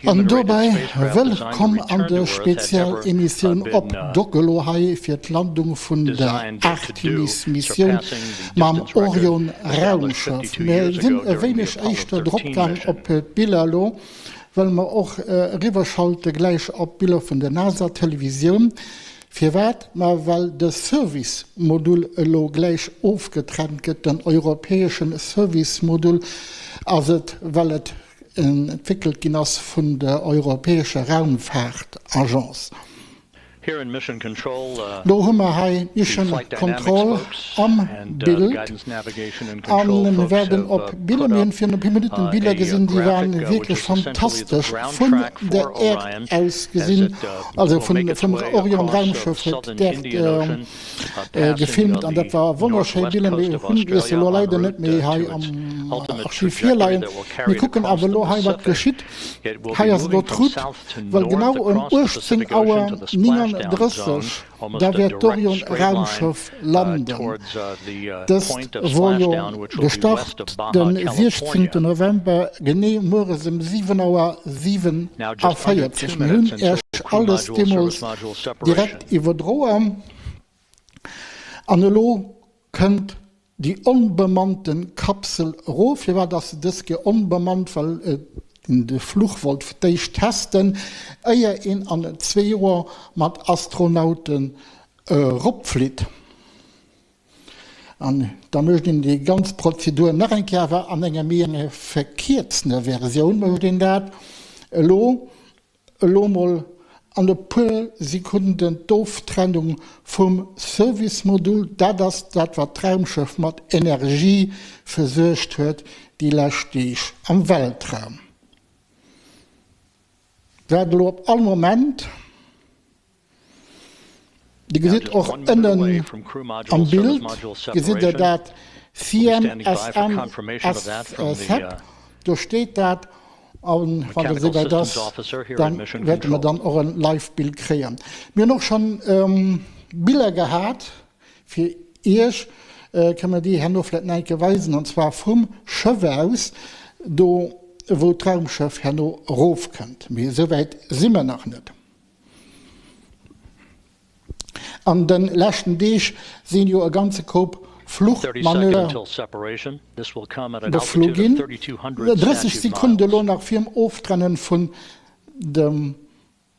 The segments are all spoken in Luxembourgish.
An dobäi wëllkomm an der Spezialemissioun op Dock elo hei fir d'Landung vun der Artemis-Missioun mam Orion-Raumschëff. Mir sinn e wéineg éischter dropgaang op d'Biller elo, well mer och eriwwerschalte gläich op d'Biller vun der NASA-Televisioun. Firwat? Ma well de Service-Modul elo gläich ofgetrennt gëtt, den europäesche Service-Modul ass et, well et entwéckelt ginn ass vun der europäescher Raumfaartagence. Lo hu mer hei Mission Control am Bild a mir wäerten op Biller, mir hunn virun e puer Minutten Biller gesinn, déi waren wierklech fantastesch vun der Äerd aus gesinn, also vun vum Orion Raumschëff huet d'Äerd gefilmt an dat war wonnerschéi Biller. Mir hunn se elo leider net méi hei am Archiv virleien. Mir kucken awer elo hei wat geschitt. Hei ass elo d'Route, well genau ëm 18 Auer 39 da wäert d'Orion-Raumschëff landen. Dëst wor jo gestart de 16 November genee mueres ëm 7 Auer 47. Mir hunn Äech alles deemools direkt iwwerdroen an elo kënnt déi onbemannte Kapsel erof. Firwat ass se dës Kéier onbemannt? Well een de Fluch wollt fir d'éischt testen, éier een an zwee Joer mat Astronauten eropflitt. An da mécht een déi ganz Prozedur nach eng Kéier, awer an enger méi verkierztener Versioun mécht een dat elo. Elo mol an e puer Sekunden d'Oftrennung vum Service-Modul, dat ass dat wat d'Raumschëff mat Energie versuergt huet déi lescht Deeg am Weltraum. Dat elo op all Moment. Dir gesitt och ënnen am Bild, gesitt Der dat, CMSM SSEP, do steet dat. A wann et esouwäit ass, da wäerte mer dann och e Live-Bild kréien. Mir hunn och schonn Biller gehat fir Iech, kënne mer déi herno vläicht nach eng Kéier weisen, an zwar vum Schëff aus, do wou d'Raumschëff herno erofkënnt. Mee esouwäit si mer nach net. An de leschten Deeg sinn jo e ganze Koup Fluchmanöver geflu ginn. 30 Sekunde elo nach virum Oftrennen vun dem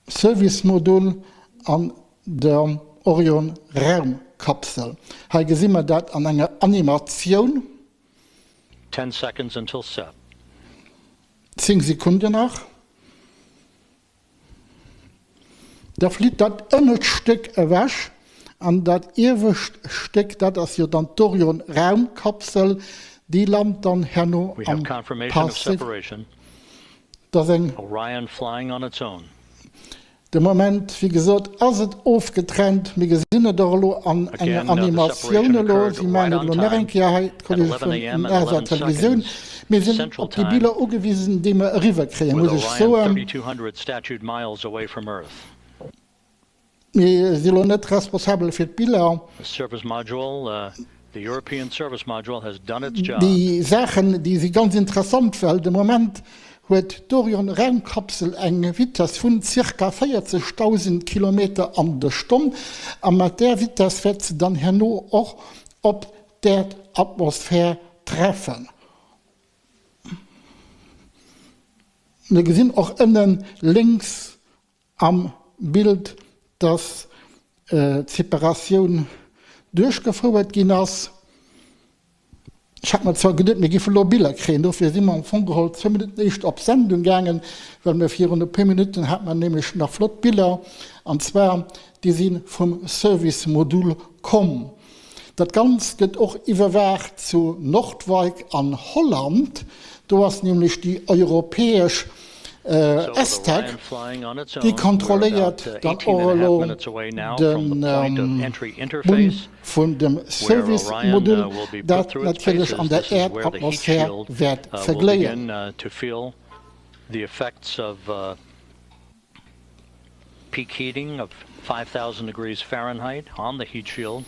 Service-Modul an der Orion-Raumkapsel. Hei gesi mer dat an enger Animatioun. 10 Sekunden nach. Da flitt dat ënnescht Stéck ewech an dat iewescht Stéck, dat ass jo dann d'Orion-Raumkapsel, déi lant dann herno am Pazifik. Dat ass eng. De Moment, wéi gesot, ass et ofgetrennt. Mir gesinn et och elo an enger Animatioun elo. Si maachen et elo nach eng Kéier hei, d'Kollege vun NASA Televisioun. Mir sinn op déi Biller ugewisen, déi mer eriwwerkréien, muss ech soen. Mir si elo net responsabel fir d'Biller. Déi Saachen, déi si ganz interessant, well de Moment. huet d'Orion-Raumkapsel eng Vitess vun zirka 40.000 Kilometer an der Stonn a mat där Vitess wäert se dann herno och op d'Äerdatmosphär treffen. Mir gesinn och ënnen lénks am Bild, dass d'Separatioun duerchgefouert ginn ass. Ech hat mer zwar geduet, mir géife lo Biller kréien, dofir si mer am Fong geholl zwou Minutten éischter op Sendung gaangen, well mir virun e puer Minutten hate mer nämlech nach flott Biller, an zwar déi si vum Service Modul komm. Dat Ganzt gëtt och iwwerwaacht zu Noordwijk an Holland. Do ass nämlech déi europäesch ESTEC, déi kontrolléiert dann och elo de Bunn vun dem Service Modul, dat natierlech an der Äerdatmosphär wäert vergléien. Peak heating of 5,000 degrees Fahrenheit on the heat shield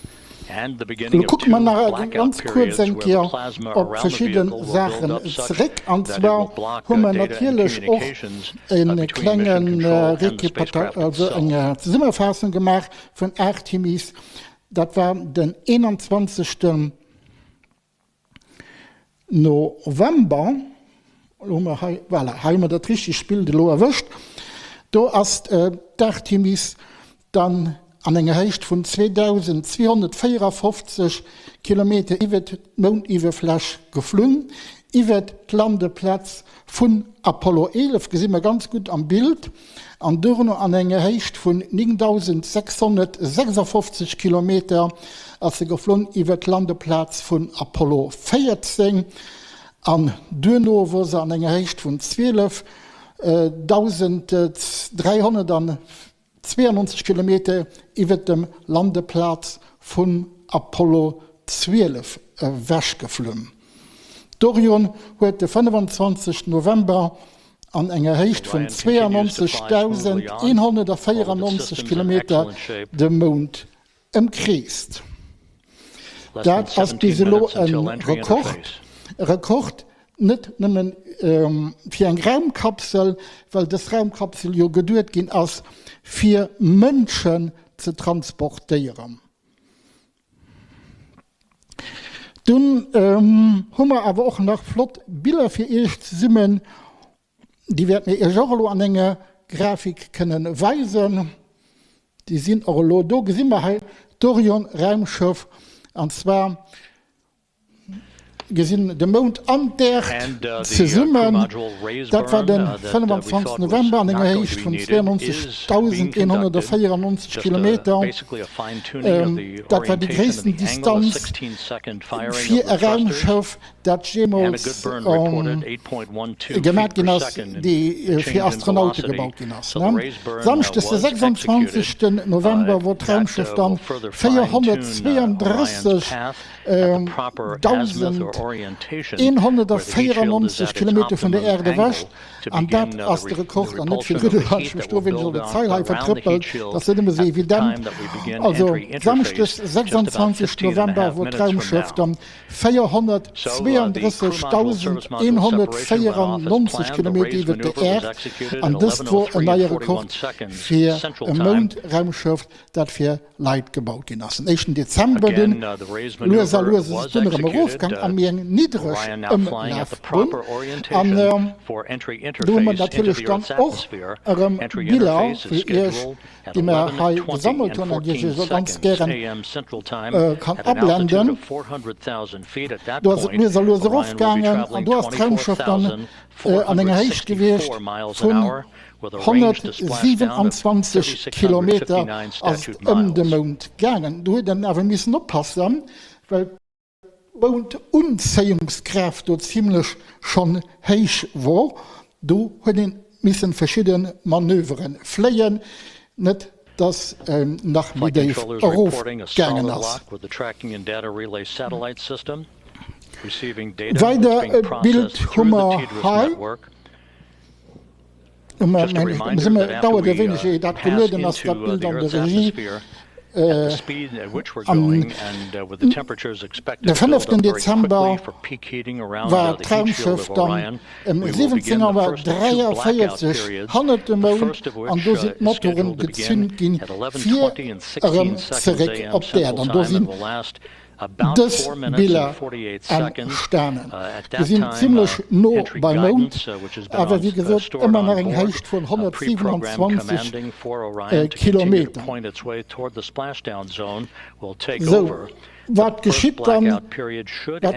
and the Elo beginning of kucke mer two nach blackout ganz kuerz periods eng where the Kéier plasma op around the verschidde vehicle will build Saachen up such zeréck. An that it zwar will block hu mer data and natierlech och communications e between mission klenge control and the Récapita-, spacecraft also itself. eng Zesummefaassung gemaach vun Artemis. Dat war den 21. November, elo hu mer hei, voilà, hei hu mer dat richtegt Bild elo erwëscht, do ass d'Artemis dann an enger Héicht vun 2.254 Kilometer iwwert d'Moundiwwerfläch geflunn, iwwert d'Landeplaz vun Apollo 11, gesi mer ganz gutt am Bild, an duerno an enger Héicht vun 9.656 Kilometer ass se geflunn iwwer d'Landeplaz vun Apollo 14 an duerno wor se an enger Héicht vun 12.392 Kilometer iwwer dem Landeplaz vun Apollo 12 ewechgeflunn. D'Orion huet de 25 November an enger Héicht vun 92.194 Kilometer de Mound ëmkreest. Dat ass bis elo e Rekord, e Rekord net nëmme fir eng Raumkapsel, well dës Raumkapsel jo geduet ginn ass, fir Mënschen ze transportéieren. Dunn hu mer awer och nach flott Biller fir iech zesummen. Déi wäerte mir iech och elo an enger Grafik kënnen weisen. Déi sinn och elo do. Gesi mer hei d'Orion-Raumschëff an zwar gesinn de Mound an d'Äerd zesummen. Dat war de 25 November an enger Héicht vun 92.194 Kilometer. Dat war déi gréissten Distanz fir e Raumschëff, dat jeemools gemaach ginn ass, déi fir Astronaute gebaut ginn ass. Samschdes de 26 November wor d'Raumschëff dann 432 1.194 Kilometer vun der Äerd ewech, an dat ass de Rekord an net vill Gudde. Ech mech do wéinst op de Zeil hei vertrëppelt, dat ass net ëmmer esou evident. Also Samschdes 26 November wor d'Raumschëff dann 432.194 Kilometer iwwer der Äerd, an dëst wor en neie Rekord fir e Moundraumschëff, dat fir Leit gebaut ginn ass. Den éischten Dezember dunn, lues a lues ass et dunn erëm erofgaang a méi eng niddreg Ëmlafbunn. An do hu mer natierlech dann och erëm Biller fir Iech, déi mer hei gesammelt hunn an déi ech Iech elo ganz gären kann ablenden. Do ass et lues a lues erofgaangen an do ass d'Raumschëff dann an enger Héicht gewiescht vun 127 Kilometer ass et ëm de Mound gaangen. Do huet een awer missen oppassen, well d'Moundunzéiungskraaft do zimlech schonn héich wor. Do huet een missen verschidde Manövere fléien, net dass en nach méi déif erof gaangen ass. Weider e Bild hu mer hei. Et dauert e wéineg, éier dat gelueden ass, dat Bild an der Regie. An de fënneften Dezember war d'Raumschëff dann ëm 17 Auer 43 hannert dem Mound an do sinn d'Motoren gezünt ginn fir erëm zeréck op d'Äerd. An do sinn Dës Biller entstanen. Mir sinn zimmlech no beim Mound, awer wéi gesot ëmmer nach eng Héicht vun 127 Kilometer. Sou, wat geschitt dann? Wat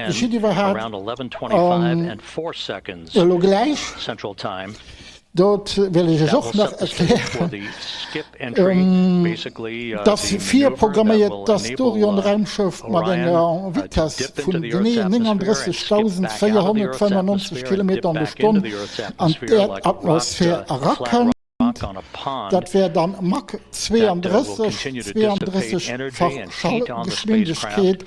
geschitt iwwerhaapt elo gläich? Dat wéll ech Iech och nach erklären. Et ass virprogramméiert, dass d'Orion-Raumschëff mat enger Vitess vun genee 39.495 Kilometer an der Stonn an d'Äerdatmosphär erakënnt. Dat wär dann Mach 32, 32-fach Schallgeschwindegkeet.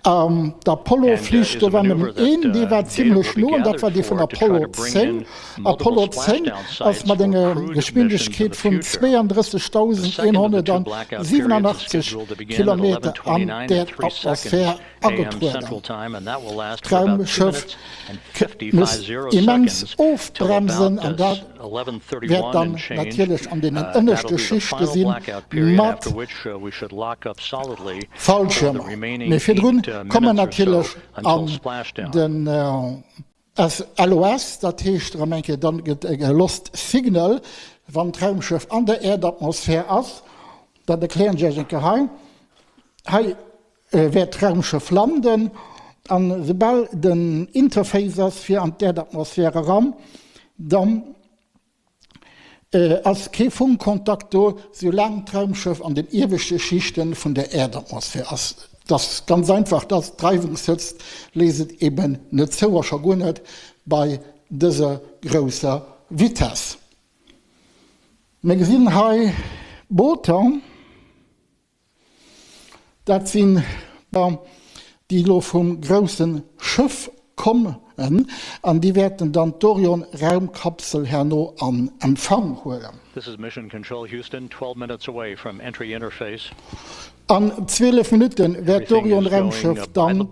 D'Apollo-Flich, do war nëmmen een, dee war zimlech no, an dat war dee vun Apollo 10. Apollo 10 ass mat enger Geschwindegkeet vun 32.187 Kilometer an d'Äerdatmosphär agetrueden. D'Raumschëff muss immens ofbremsen an dat wäert dann natierlech an deenen ënneschte Schichte sinn mat Fallschiermer. Mee virdrun komme natierlech an den. SLOS, dat heescht erëm eng Kéier, dann gëtt e Lost Signal, wann d'Raumschëff an der Äerdatmosphär ass. Dat erklären ech Iech eng Kéier hei. Hei wäert d'Raumschëff landen an soubal den Interface ass fir an d'Äerdatmosphär eran, dann ass kee Funkkontakt do, soulaang d'Raumschëff an den ieweschte Schichte vun der Äerdatmosphär ass. Et ass ganz einfach, dass d'Reiwungshëtzt léisst et eben net zou, a scho guer net bei dëser grousser Vitess. Mir gesinn hei Booter. Dat sinn der, déi elo vum grousse Schëff kommen an déi wäerten dann d'Orion-Raumkapsel herno an Empfang huelen. This is Mission Control Houston, 12 minutes away from entry interface. An 12 Minutte wäert d'Orion-Raumschëff dann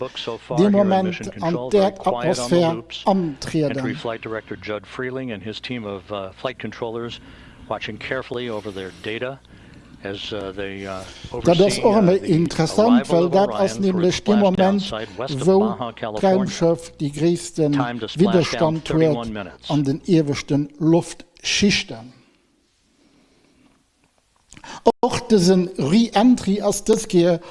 dee Moment an d'Äerdatmosphär antrieden. Entry Flight Director Judd Frieling and his team of flight controllers watching carefully over their data. Dat ass och ëmmer interessant, well dat ass nämlech dee Moment, wou d'Raumschëff déi gréisste Widderstand huet an den ieweschte Loftschichten. Och dëse Re-Entry ass dës Kéier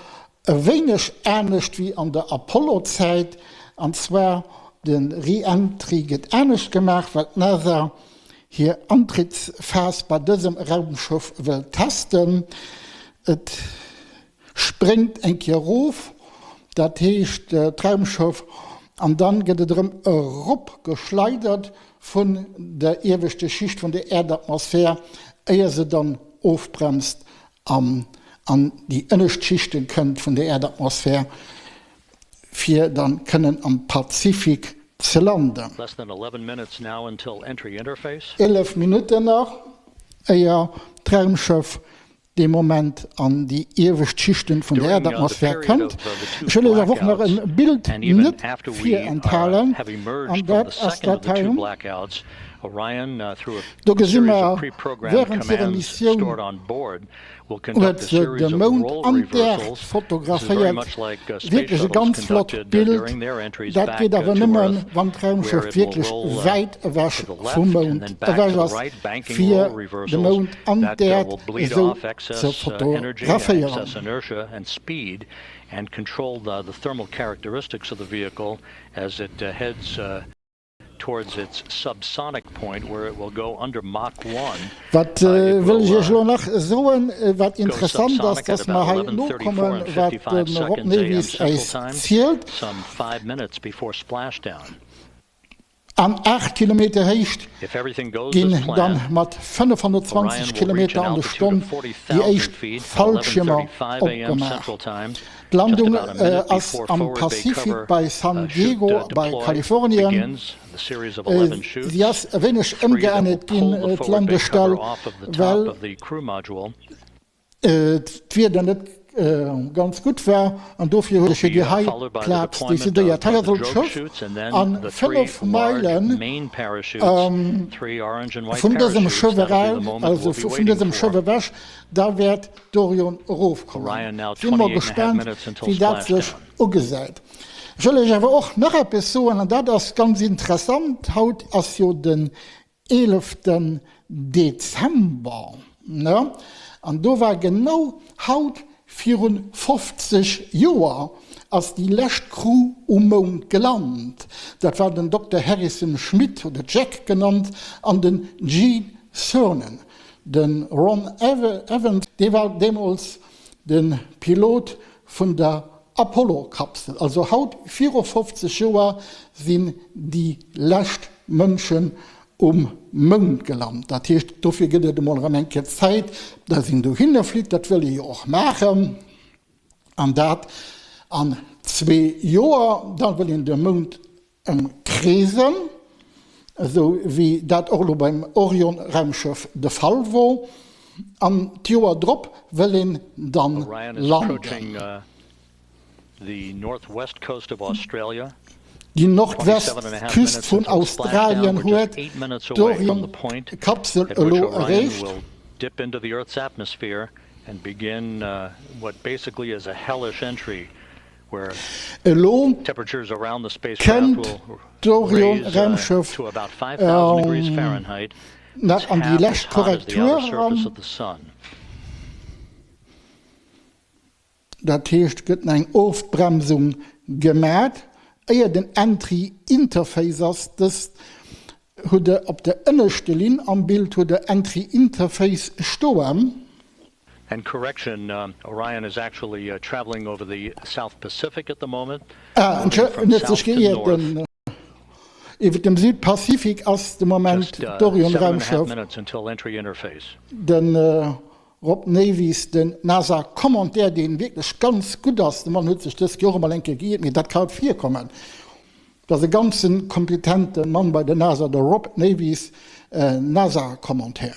e wéineg anescht wéi an der Apollo-Zäit, an zwar de Re-Entry gëtt anescht gemaach, well d'NASA hir Antrittsphas bei dësem Raumschëff wëll testen. Et spréngt eng Kéier erof, dat heescht d'Raumschëff, an dann gëtt et erëm erop geschleidert vun der ieweschte Schicht vun der Äerdatmosphär, éier se dann ofbremst an an déi ënnescht Schichte kënnt vun der Äerdatmosphär, fir dann kënnen am Pazifik ze landen. 11 Minutten nach, éier d'Raumschëff dee Moment an déi iewescht Schichten vun der Äerdatmosphär kënnt. Ech wëll Iech awer och nach e Bild net virenthalen, an dat ass dat hei. Do gesi mer wärend hirer Missioun huet se de Mound an d'Äerd fotograféiert. Wierklech e ganz flott Bild. Dat geet awer nëmmen, wann d'Raumschëff wierklech wäit ewech vum Mound ewech ass, fir de Mound an d'Äerd esou ze fotograféieren. Towards its subsonic point where it will go under Mach 1. Wat wëll ech Iech elo nach soen, wat interessant ass, dass mer hei nokommen, wat de Rob Nevis äis zielt. An 8 Kilometer Héicht ginn dann mat 520 Kilometer an de Stonn déi éischt Fallschiermer opgemaach. D'Landung ass am Pazifik bei San Diego bei Kalifornien. Si ass e wéineg ëmgeännert ginn, d'Landestell, well. d'Wieder net ganz gutt war an dofir huet sech fir déi hei Plaz decidéiert. Hei ass elo d'Schëff a 5 Meile vun dësem Schëff eraus, also vun dësem Schëff ewech, da wäert d'Orion erofkommen. Sinn mol gespaant wéi dat sech ugesäit. Ech wëll iech awer och nach eppes soen an dat ass ganz interessant, haut ass jo den eeleften Dezember, ne? An do war genau haut virun 50 Joer ass déi lescht Crew um Mound gelant. Dat war den Dokter Harrison Schmitt, oder Jack genannt, an den Gene Cernan. De Ron Evans, dee war deemools de Pilot vun der Apollo-Kapsel. Also haut viru 50 Joer sinn déi lescht Mënschen um Mound gelant. Dat heescht, dofir gëtt et emol erëm eng Kéier Zäit, dass een dohinner flitt. Dat wëll ee jo och maachen, an dat an zwee Joer. Da wëll een de Mound ëmkreesen, esou wéi dat och elo beim Orion-Raumschëff de Fall wor, an d'Joer drop wëll een dann landen. Déi Nordwestküst vun Australien huet d'Orion-Kapsel elo erreecht. Elo kënnt d'Orion-Raumschëff nach an déi lescht Korrektur eran. Dat heescht, et gëtt nach eng Ofbremsung gemat, éier den Entry Interface ass. Dëst hutt Der op der ënneschte Linn am Bild hutt Der Entry Interface stoen. And correction, Orion is actually traveling over the South Pacific at the moment, Ah, moving from en huet sech south to geiert, north. den iwwer dem Südpazifik ass de Moment Just seven and a half d'Orion-Raumschëff. minutes until entry interface. De Rob Navies, den NASA-Commentaire, dee wierklech ganz gutt ass, de Mann huet sech dëst Joer emol eng Kéier geiert, mee dat ka virkommen, dat ass e ganze kompetente Mann bei der NASA, de Rob Navies, NASA-Commentaire.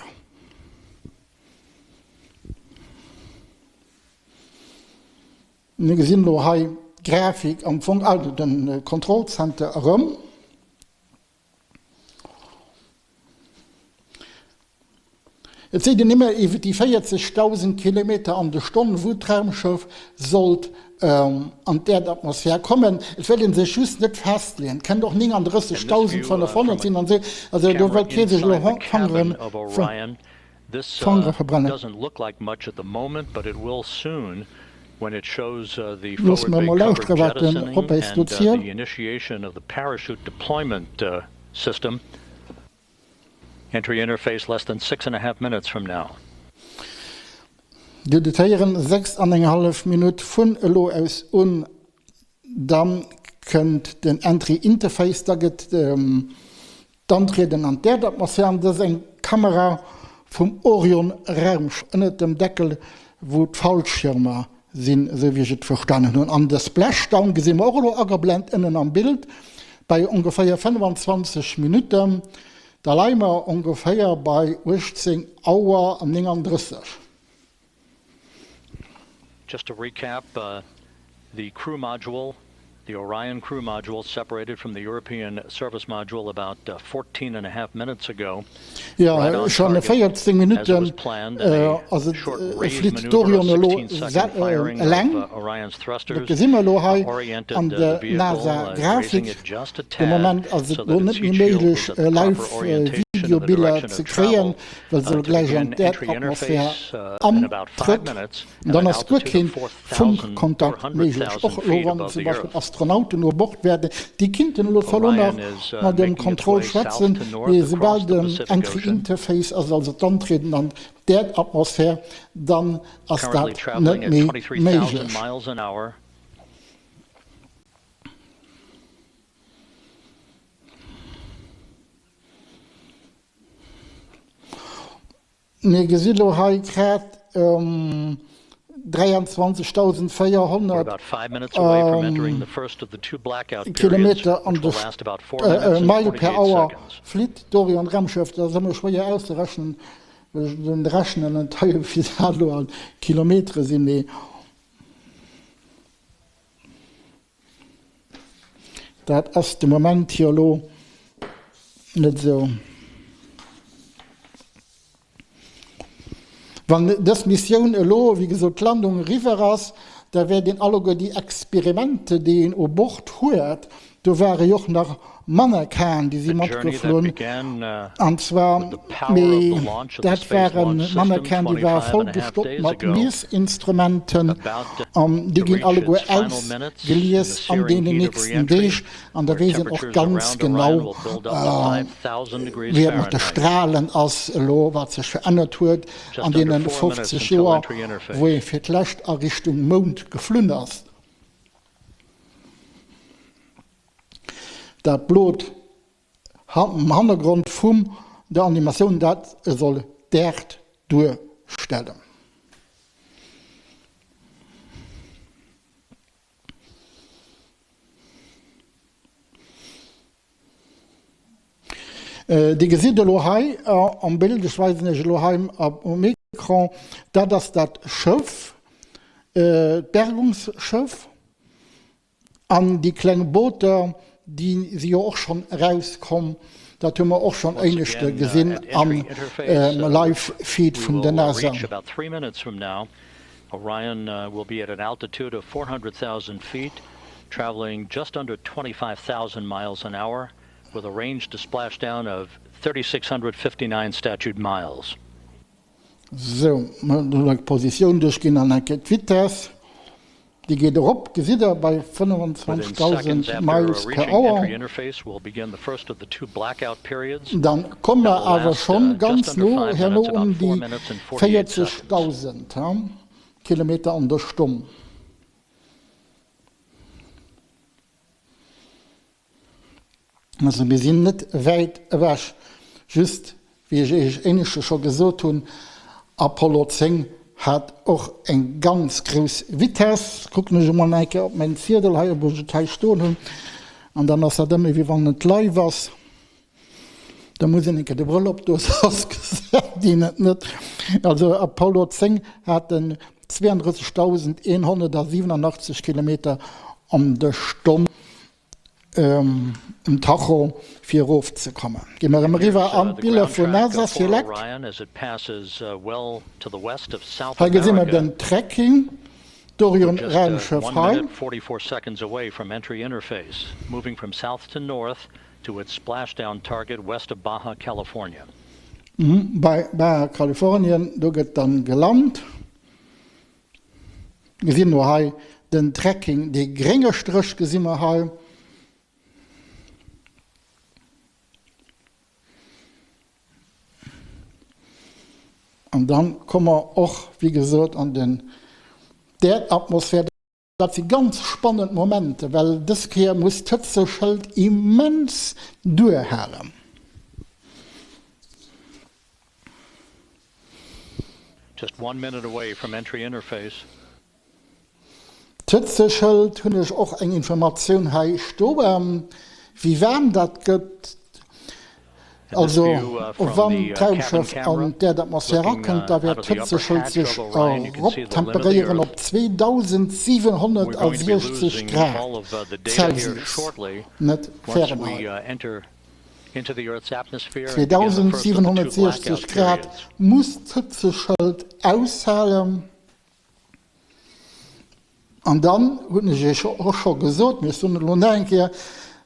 Mir gesinn elo hei d'Grafik am Fong, also de Kontrollzenter erëm. Et seet een ëmmer iwwer déi 40.000 Kilometer an de Stonn, wou d'Raumschëff sollt an d'Äerdatmosphär kommen. Et wëll ee sech just net festleeën. Et kënnt och 39.500 sinn an esou. Also do wëllt kee sech elo Fangere This Fangere verbrennen. doesn't look like much at the moment, but it will soon when it shows the Loosse forward mer bay emol covered lauschtere wat de jettisoning Rob eis do and the zielt. initiation of the parachute deployment system. Entry interface less than six and a half minutes from now. Dir hutt et héieren, 6 an eng hallef Minutt vun elo aus un, da kënnt den Entry Interface, da gëtt d'Antrieden an d'Äerdatmosphär an dat ass eng Kamera vum Orion-Raumschëff ënnert dem Deckel, wou d'Fallschirmer sinn, esou wéi ech et verstanen hunn. An de Splashdown gesi mer och elo ageblent ënnen am Bild bei ongeféier 25 Minutten. Da leie mer ongeféier bei 18 Auer an 39. Just to recap, the crew module The Orion crew module separated from the European service module about 14 and a half minutes ago. Jo, scho 14 Minutten ass et, flitt d'Orion elo eleng. Dat gesi mer elo hei an der NASA-Grafik. De Moment ass et elo net méi méiglech, Live-Videobiller ze kréien, well se elo gläich an d'Äerdatmosphär antrëtt. An dann ass guer keen Funkkontakt méiglech, och elo wann zum Beispill Astronauten u Bord wäerten, déi kinnten elo zwar elo nach mat dem Control schwätzen, mee esoubal den Entry Interface ass, also d'Antrieden an d'Äerdatmosphär, dann ass dat net méi méiglech. Mir gesi lo hei grad 23.400 Kilometer an de Meile per Auer flitt d'Orion-Raumschëff. Dat ass ëmmer schwéier auszerechnen. Well ech den Rechner net hei hu wéi dat elo a Kilometere sinn, mee dat ass de Moment jo elo net esou. Wann dës Missioun elo, wéi gesot, d'Landung eriwwer ass, da wäert een alleguer déi Experimenter, déi een u Bord huet, do ware jo och nach Mannequinen, déi si matgeflunn, an zwar, mee dat ware Mannequinen, déi ware vollgestoppt mat Miessinstrumenten, an déi ginn alleguer ausgelies an deenen nächsten Deeg. An da weess een och ganz genau, wéi et mat de Strahlen ass elo, wat sech verännert huet an deene 50 Joer, wou ee fir d'lescht a Richtung Mound geflunn ass. Dat blot am Hannergrond vum der Animatioun, dat soll d'Äerd duerstellen. Dir gesitt elo hei am Bild, ech weisen Iech elo hei um Ecran, dat ass dat Schëff, d'Bergungsschëff. An déi kleng Booter, déi si jo och schonn erauskomm, dat hu mer och schonn éineschte gesinn am Live-Feed vun der NASA. Orion will be at an altitude of 400,000 feet, traveling just under 25,000 miles an hour, with a range to splashdown of 3,659 statute miles. Sou, mer hunn elo d'Positioun duerchginn an eng Kéier d'Vitesse. Déi geet erop, gesitt Der, bei 25.000 Miles per Hour. Dann komme mer awer schonn ganz no herno un déi 40.000 Kilometer an der Stonn. Also mir sinn net wäit ewech. Just, wéi ech Iech éineschte scho gesot hunn, Apollo 10 hat och eng ganz grouss Vitess. Kucken ech emol nach eng Kéier op mäin Ziedel hei, ob ech et hei stoen hunn. An dann ass dat ëmmer wéi wann et live ass. Da muss een eng Kéier de Brëll opdoen, soss gesäit een et net. Also Apollo 10 hat en 32.187 Kilometer an der Stonn um Tacho fir erof ze kommen. Gi mer erëm eriwwer an d'Biller vun NASA Select. Hei gesi mer den Tracking, d'Orion-Raumschëff hei. Bei Baja Californien, do gëtt dann gelant. Mir gesinn elo hei den Tracking, dee grénge Stréch gesi mer hei. An dann komme mer och, wéi gesot, an den d'Äerdatmosphär. Dat si ganz spannend Momenter, well dës Kéier muss d'Hëtzeschëld immens duerhalen. Just one minute away from entry interface. D'Hëtzeschëld hunn ech och eng Informatioun hei stoen, wéi waarm dat gëtt. Also wann d'Raumschëff an d'Äerdatmosphär erakënnt, da wäert d'Hëtzeschëld sech eroptemperéieren op 2760 Grad Celsius, net Fahrenheit. 2760 Grad muss d'Hëtzeschëld aushalen. An dann hunn ech Iech och scho gesot, mee ech soen et elo nach eng Kéier,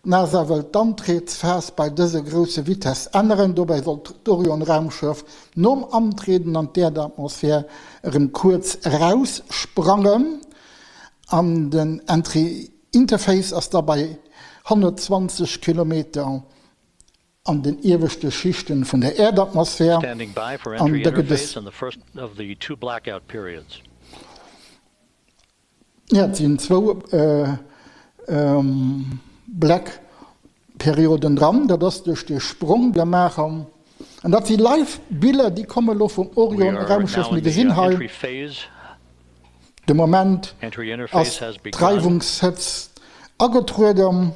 D'NASA wëllt d'Antriebsphas bei dëse grousse Vitesse änneren. Dobäi soll d'Orion-Raumschëff nom Antrieden an d'Äerdatmosphär erëm kuerz eraussprangen an den Entry Interface ass da bei 120 Kilometer an den ieweschte Schichten vun der Äerdatmosphär an da gëtt es. Jo, et sinn zwou Black-Perioden dran, dat ass duerch de Sprong der maachen. An dat si live Biller, déi komme lo vum Orion-Raumschëff. Mir gesinn hei de Moment ass d'Reiwungshëtzt agetrueden.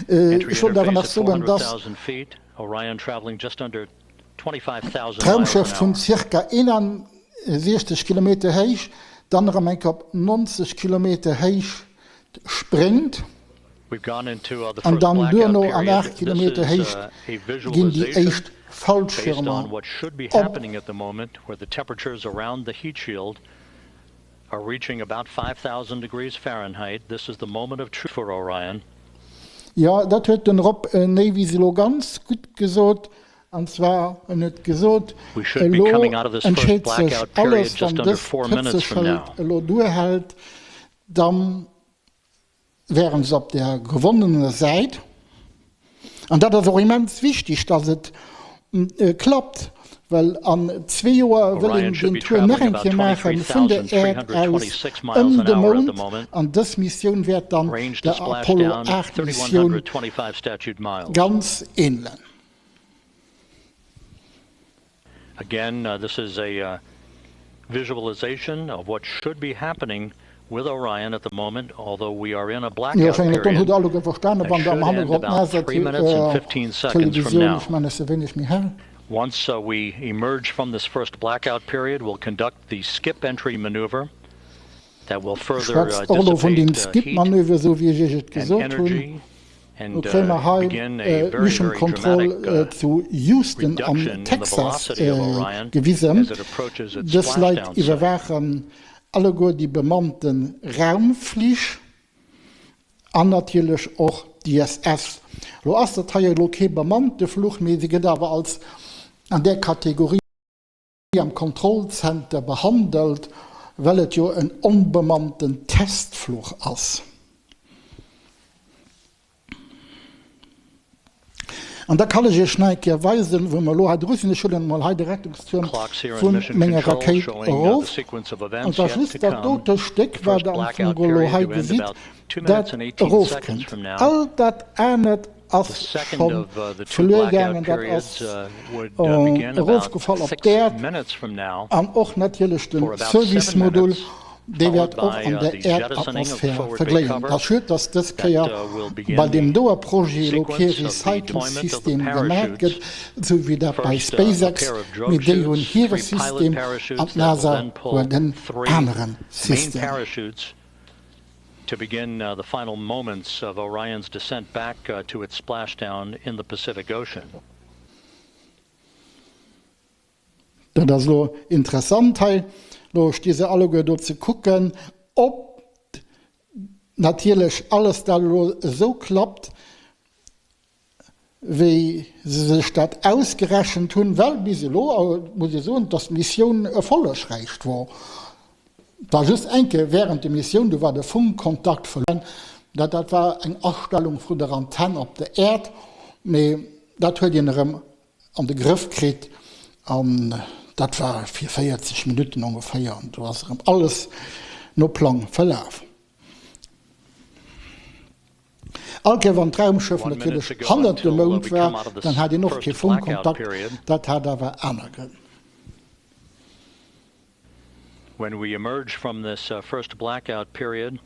Ech wollt awer nach soen, dass. D'Raumschëff vun zirka 61 Kilometer héich dann erëm eng Kéier op 90 Kilometer Héicht spréngt an dann duerno an 8 Kilometer Héicht ginn déi éischt Fallschirmer op. Jo, dat huet den Rob Navys elo ganz gutt gesot. An zwar, en huet gesot, elo entscheet sech alles, wann dëst Hëtzeschëld elo duerhält, da wäre se op der gewonnener Säit. An dat ass och immens wichteg, datt et klappt, well an zwee Joer wëll een deen Tour nach eng Kéier maache vun der Äerd aus ëm de Mound. An dës Missioun wäert dann der Apollo 8 Missioun ganz änelen. Again, uh, this is a uh, visualization of what should be happening with Orion at the moment, although we are in a blackout period that should end about 3 minutes and 15 seconds from now. Once uh, we emerge from this first blackout period, we'll conduct the skip entry maneuver that will further Schwätzt och elo vun deem uh, dissipate uh, heat Skip-Manöver, esou wéi ech Iech et and gesot hunn. energy Lo and kréie uh, mer hei begin a very, Mission very Control dramatic uh, zu Houston am reduction in the Texas velocity of Orion gewisen. as it approaches its Dës Leit splashdown site. iwwerwaachen alleguer déi bemannte Raumflich an natierlech och d'ISS. Lo ass dat hei elo kee bemannte Fluch, mee se gëtt awer als an där Kategorie am Kontrollzenter behandelt, well et jo en onbemannten Testfluch ass. An da kann ech Iech nach eng Kéier weisen, wou mer elo hei dru sinn. Ech huelen emol hei de Rettungstuerm vu menger Rakéit erof. An et ass just dat dote Stéck, wat Der am Fong elo hei gesitt, dat erofkënnt. All dat anert ass scho verluer gaangen, dat ass erofgefall op d'Äerd an och natierlech de Service-Modul, dee wäert och an der Äerdatmosphär vergléien. Et ass schued, dass dës Kéier bei deem doe Projet elo kee Recycling-System gemaach gëtt, esou wéi dat bei SpaceX, mee déi hunn hire System an d'NASA huet en anere System. To begin the final moments of Orion's descent back to its splashdown in the Pacific Ocean. Dat ass elo interessant hei. Elo sti se alleguer do ze kucken, ob natierlech alles dat elo esou klappt, wéi se sech dat ausgerechent hunn, well bis elo, muss ee soen, dass d'Missioun erfollegräich wor. Et war just eng Kéier während der Missioun, do war de Funkkontakt verluer, dat dat war eng Astellung vun der Antenn op der Äerd, mee dat huet een erëm an de Grëff kritt an dat war fir 40 Minutten ongeféier an do ass erëm alles no Plang verlaf. All Kéier wann d'Raumschëff natierlech hannert dem Mound war, dann hat een och kee Funkkontakt, dat hat awer aner Grënn. When we emerge from this first blackout period,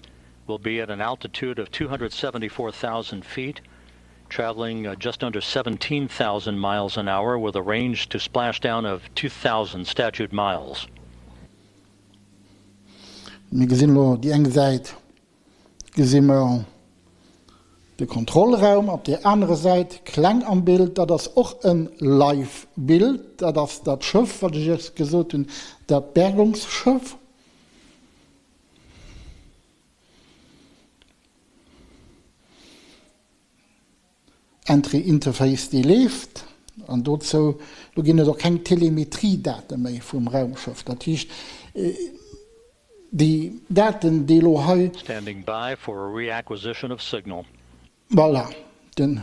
we'll be at an altitude of 274,000 feet, traveling just under 17,000 miles an hour with a range to splashdown of 2,000 statute miles. Mir gesinn elo déi eng Säit gesi mer de Kontrollraum, op där anerer Säit, kleng am Bild, dat ass och e Live-Bild, dat ass dat Schëff, wat ech Iech gesot hunn, dat Bergungsschëff. Entry Interface, déi leeft, an dozou, do ginn et och keng Telemetriedate méi vum Raumschëff. Dat heescht, déi Daten, déi elo hei. Standing by for a reacquisition of signal. Voilà, de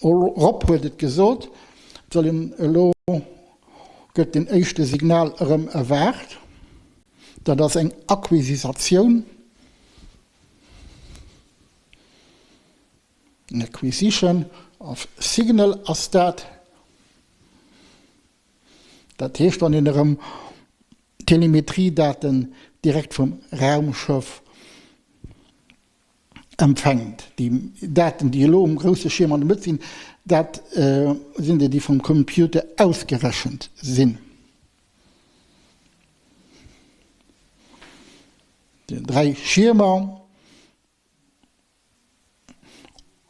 Rob huet et gesot, et soll een elo, gëtt den éischte Signal erëm erwaart. Dat ass eng Acquisitioun. An acquisition of signal ass dat. Dat heescht, wann een erëm Telemetriedaten direkt vum Raumschëff Empfänkt. Déi Daten, déi elo um grousse Schierm an der Mëtt sinn, dat sinn déi, déi vum Computer ausgerechent sinn. Déi 3 Schiermer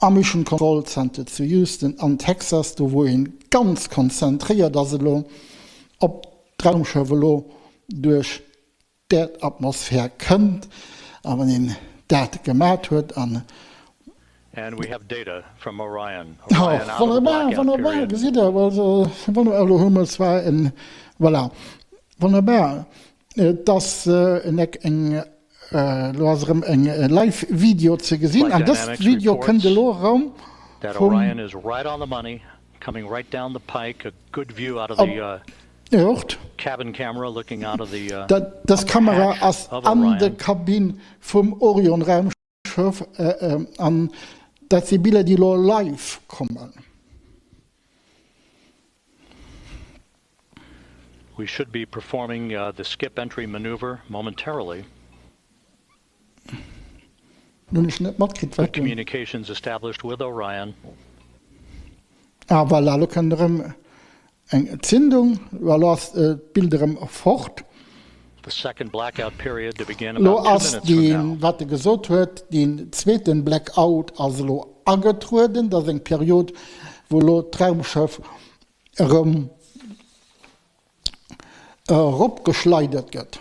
am Mission Control Center zu Houston an Texas, do wou ee ganz konzentréiert ass elo op d'Raumschëff elo duerch d'Äerdatmosphär kënnt a wann een dat gemat huet an. Oh, wonnerbar, wonnerbar, gesitt Der, also wonnerbar, elo hu mer zwar en, voilà, wonnerbar, et ass en Eck eng, elo ass erëm eng Live-Video ze gesinn an dëst Video kënnt elo erëm vum. Op Dës Kamera ass an de Kabinn vum Orion-Raumschëff an dat si Biller, déi elo live kommen. We should be performing the skip entry maneuver momentarily. Hunn ech net matkritt wat. Good communications established with Orion. Ah voilà, lo kënnt erëm eng Zündung, elo ass d'Bild erëm fort. The second blackout period to begin Lo about two ass minutes from deen, now. wat e gesot huet, deen zweeten Blackout ass elo agetrueden. Dat ass eng Period, wou elo d'Raumschëff erëm eropgeschleidert gëtt.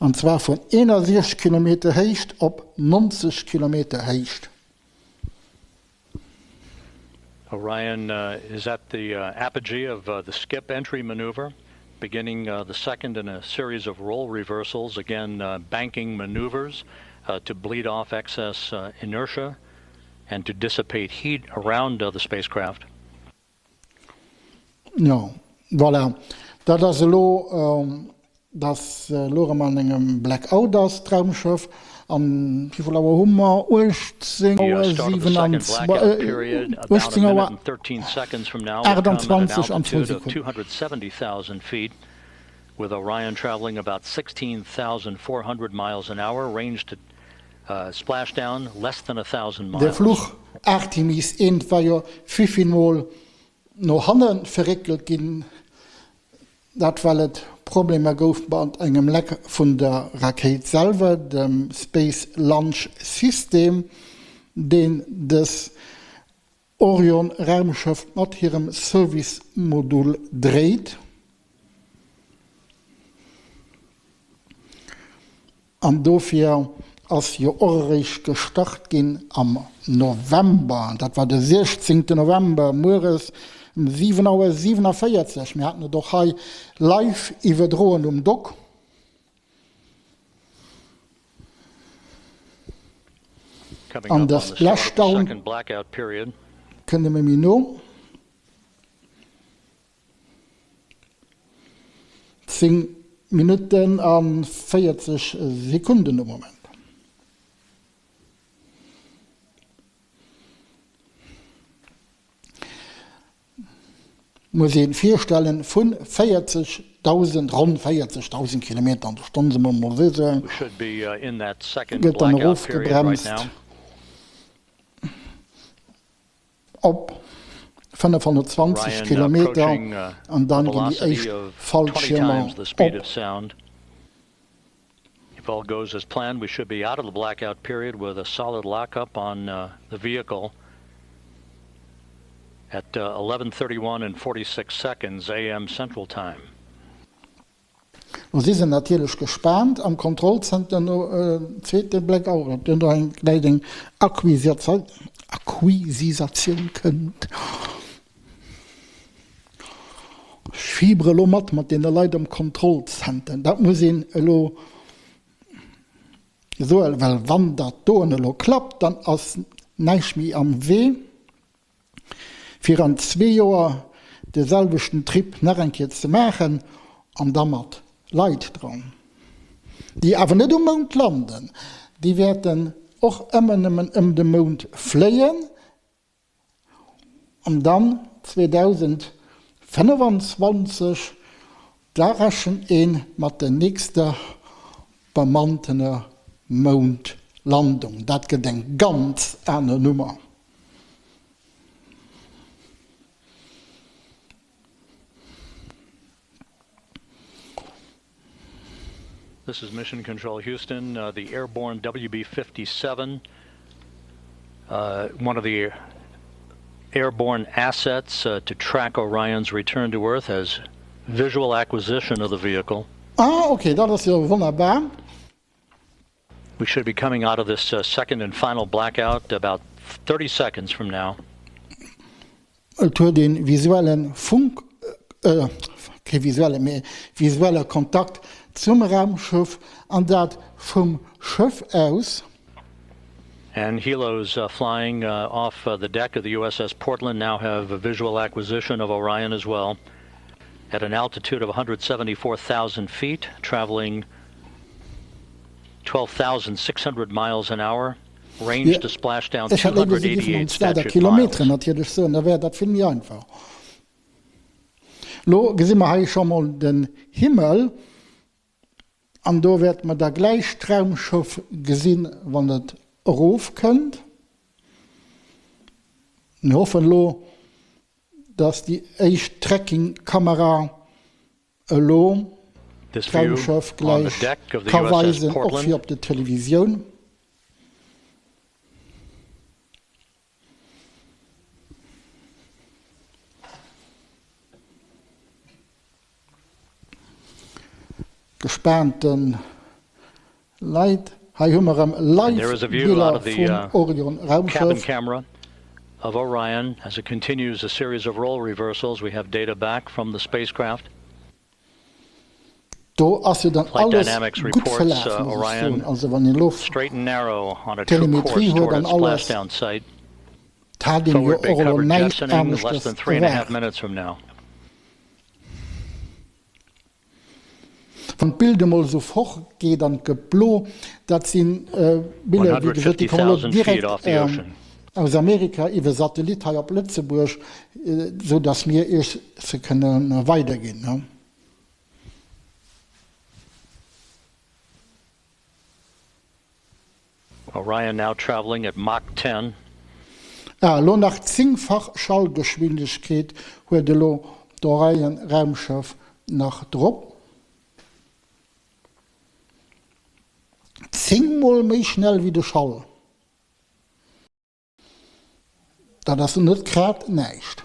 An zwar vun 61 Kilometer Héicht op 90 Kilometer Héicht. Orion is at the apogee of the skip entry maneuver, beginning the second in a series of roll reversals, again banking maneuvers to bleed off excess inertia and to dissipate heat around the spacecraft. Jo, voilà. Dat ass elo, dass elo erëm an engem Blackout ass, d'Raumschëff. An wéi vill Auer hu mer? 18 Auer 27, 18 Auer 28 an zwou Sekonnen. With Orion traveling about 16,400 miles an hour, range to splashdown less than 1,000 De miles. Fluch Artemis I war jo vivillmol no hanne verréckelt ginn, dat well et Problemer gouf mat engem Leck vun der Rakéit selwer, dem Space Launch System, deen dës Orion-Raumschëff mat hirem Service-Modul dréit. An dofir ass jo och eréischt gestart ginn am November, dat war de 16 November mueres um 7 Auer 47. Mir haten et och hei live iwwerdroen um Dock. An de Splashdown kënnt ëmmer méi no. 10 Minutten a 40 Sekunden de Moment. Muss een virstellen, vun 40.000, ronn 40.000 Kilometer an der Stonn, soe mer emol esou, gëtt dann erofgebremst op 520 Kilometer an dann ginn déi éischt Fallschiermer op. If all goes as planned, we should be out of the blackout period with a solid lockup on the vehicle at 11:31 and 46 seconds AM Central Time. Lo si se natierlech gespaant am Kontrollzenter no zweete Blackout, ob do nach eng gläich eng Acquisisatioun kënnt. Ech fiebere elo mat mat deene Leit am Kontrollzenter. Dat muss een elo soen, well wann dat doen elo klappt, dann ass näischt méi am Wee, fir an zwee Joer de selwechten Trip nach eng Kéier ze maachen an da mat Leit dran, déi awer net um Mound landen. Déi wäerten och ëmmer nëmmen ëm de Mound fléien. An dann 2025. Da rechent ee mat der nächster bemanntener Moundlandung. Dat gëtt eng ganz aner Nummer. This is Mission Control Houston, the airborne WB-57, one of the airborne assets to track Orion's return to Earth has visual acquisition of the vehicle. Ah ok, dat ass jo wonnerbar. We should be coming out of this second and final blackout about 30 seconds from now. Et huet een visuellen Funk, kee visuellen, mee visuelle Kontakt zum Raumschëff, an dat vum Schëff aus. And helos flying off the deck of the USS Portland now have a visual acquisition of Orion as well at an altitude of 174,000 feet, traveling 12,600 miles an hour, range to splashdown Ech hätt léiwer si géifen 288 ons dat a statute Kilometeren miles. natierlech soen, da wär dat vill méi einfach. Lo gesi mer hei scho mol den Himmel an do wäerte mer da gläich d'Raumschëff gesinn, wann et erofkënnt. Mir hoffen elo, dass déi éischt Tracking-Kamera elo d'Raumschëff gläich ka weisen, och fir op de Televisioun. Gespaante Leit. Hei hu mer erëm live Biller vum Orion Raumschëff. Of Orion as it continues a series of role reversals. We have data back from the spacecraft. Do ass jo dann Flight alles Dynamics gutt reports verlaf, muss ech Orion soen. Also wann een elo straight and narrow on a true Telemetrie course huet toward an its alles, splashdown site. 't hat een jo Forward bay och elo covered näischt jettisoning less aneschters than three and a half erwaart. minutes from now. Wann d'Bild emol esou fort geet an et gëtt blo, dat si Biller, wéi gesot, déi kommen elo 150,000 feet direkt off the ocean. aus Amerika iwwer Satellit hei op Lëtzebuerg, esou datt mir Iech se kënne weiderginn. Orion now traveling at Mach 10. Ah, elo nach zéngfach Schallgeschwindegkeet huet elo d'Orion-Raumschëff nach drop. Zéngmol méi schnell wéi de Schall. Dat ass net grad näischt.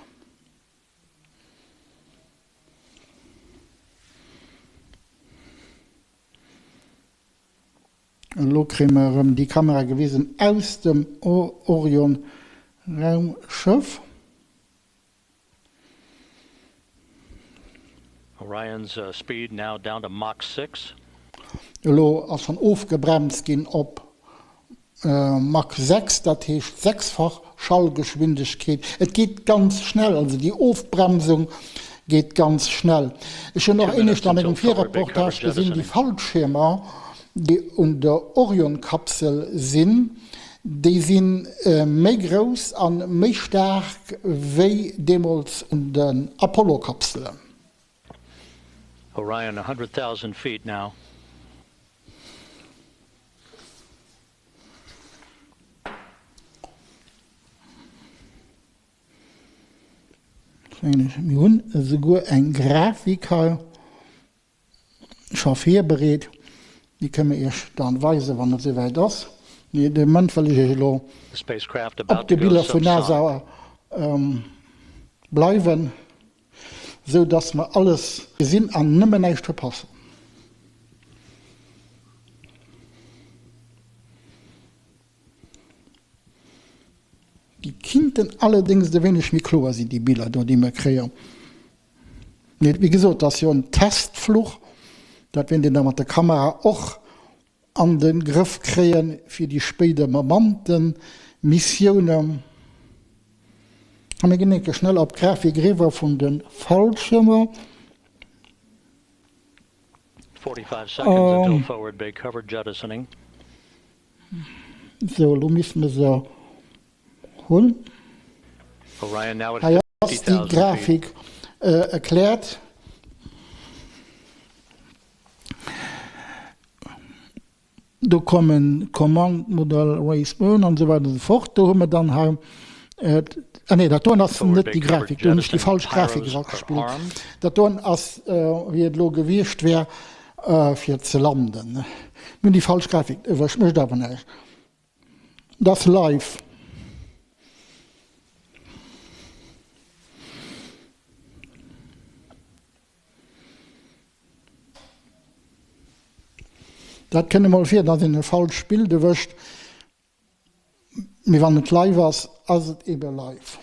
Elo kréie mer erëm déi Kamera gewisen aus dem Orion-Raumschëff. Orion's speed now down to Mach 6. Elo ass schonn ofgebremst ginn op Mach 6, dat heescht sechsfach Schallgeschwindegkeet. Et geet ganz schnell, also déi Ofbremsung geet ganz schnell. Ech hunn och éinescht a mengem Virreportage gesinn, déi Fallschiermer, déi un der Orion-Kapsel sinn, déi si méi grouss a méi staark wéi deemools un den Apollo-Kapselen. Orion 100,000 feet now. Mir hunn esouguer eng Grafik hei scho virbereet, déi kënne mir Iech dann weisen, wann et esouwäit ass. Mee de Moment wëll ech Iech elo op de Biller vun NASA bleiwen. Sou dass mer alles gesinn an nëmmen näischt verpassen. Déi kinnten allerdéngs e wéineg méi kloer sinn, déi Biller do, déi mer kréien. Mee wéi gesot, dat ass jo en Testfluch, dat wäert een da mat der Kamera och an de Grëff kréien fir déi spéider bemannte Missiounen. A mir ginn enke schnell op d'Grafik eriwwer vun de Fallschiermer. 45 seconds until forward bay cover jettisoning. Sou, elo misste mer se hunn. Orion now at Hei ass déi 50,000 feet. Grafik erkläert. Do kommen Command Model Race Moon an esou weider an esou fort. Do hu mer dann hei, ah nee, dat doen ass net déi Grafik, do hunn ech déi falsch Grafik eragespillt. Dat doen ass, wéi et elo gewiescht wär, fir ze landen. Mir hunn déi falsch Grafik erwëscht, mécht awer näischt. Dat ass live. Dat kënnt emol vir, datt een e falscht Bild erwëscht, mee wann et live ass, ass et ebe live.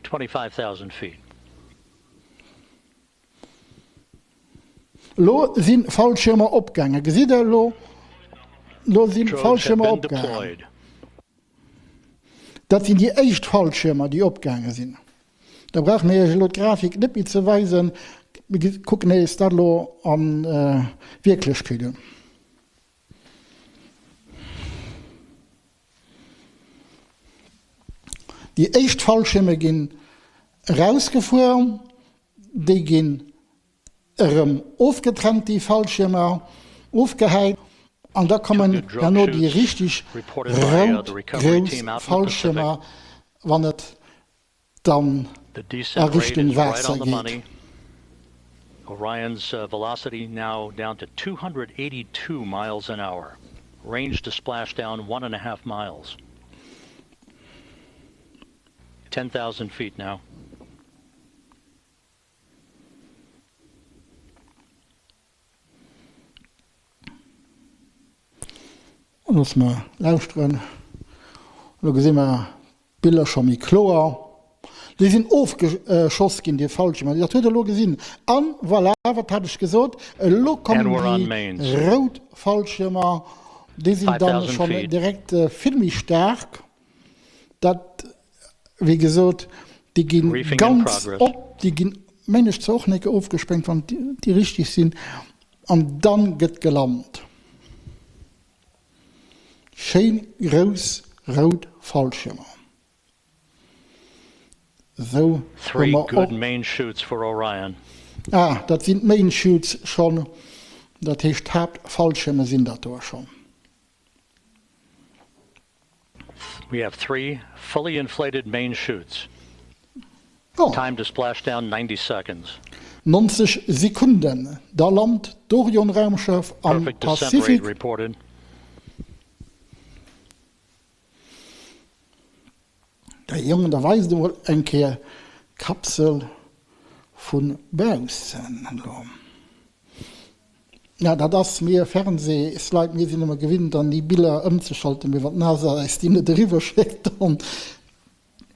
25,000 feet. Elo si Fallschiermer opgaangen. Gesitt Der elo? Elo si Fallschiermer opgaangen. Dat sinn déi éischt Fallschiermer, déi opgaange sinn. Da brauche mir Iech elo d'Grafik net méi ze weisen. Mir kucken eis dat elo a Wierklechkeet un. Déi éischt Fallschierme ginn erausgefuer, déi ginn Erëm ofgetrennt, déi Fallschiermer ofgehäit an da kommen herno déi richteg rout grouss Fallschiermer, wann et dann a Richtung Waasser geet. Orion's velocity now down to 282 miles an hour, range to splashdown one and a half miles. 10,000 feet now. Loosse mer lauschteren. Elo gesi mer d'Biller scho méi kloer. Déi sinn ofgeschoss ginn, déi Fallschiermer. Dat hutt Der elo gesinn. An voilà, wat hat ech gesot? Elo kommen déi rout Fallschiermer. Déi sinn dann schonn direkt vill méi staark. Dat, wéi gesot, déi gi ganz op, déi ginn, mengen ech, zwar och nécke ofgesprengt, wann déi richtig sinn, an dann gëtt gelant. Schéin grouss rout Fallschiermer. Esou hu mer och. Ah, dat sinn d'Main Chutes schonn, dat heescht d'Haaptfallschierme sinn dat do schonn. We have 3 fully inflated main chutes. Oh. Time to splash down 90 seconds. 90 Sekunden, da lant d'Orion-Raumschëff am Perfect descent rate Pazifik. reported. Däi Jongen, da weist emol eng Kéier d'Kapsel vu baussen elo. Ja, dat ass mir Fernsehsleit, mir sinn ëmmer gewinnt dann déi Biller ëmzeschalten, mee wann d'NASA eis déi net eriwwer schéckt, dann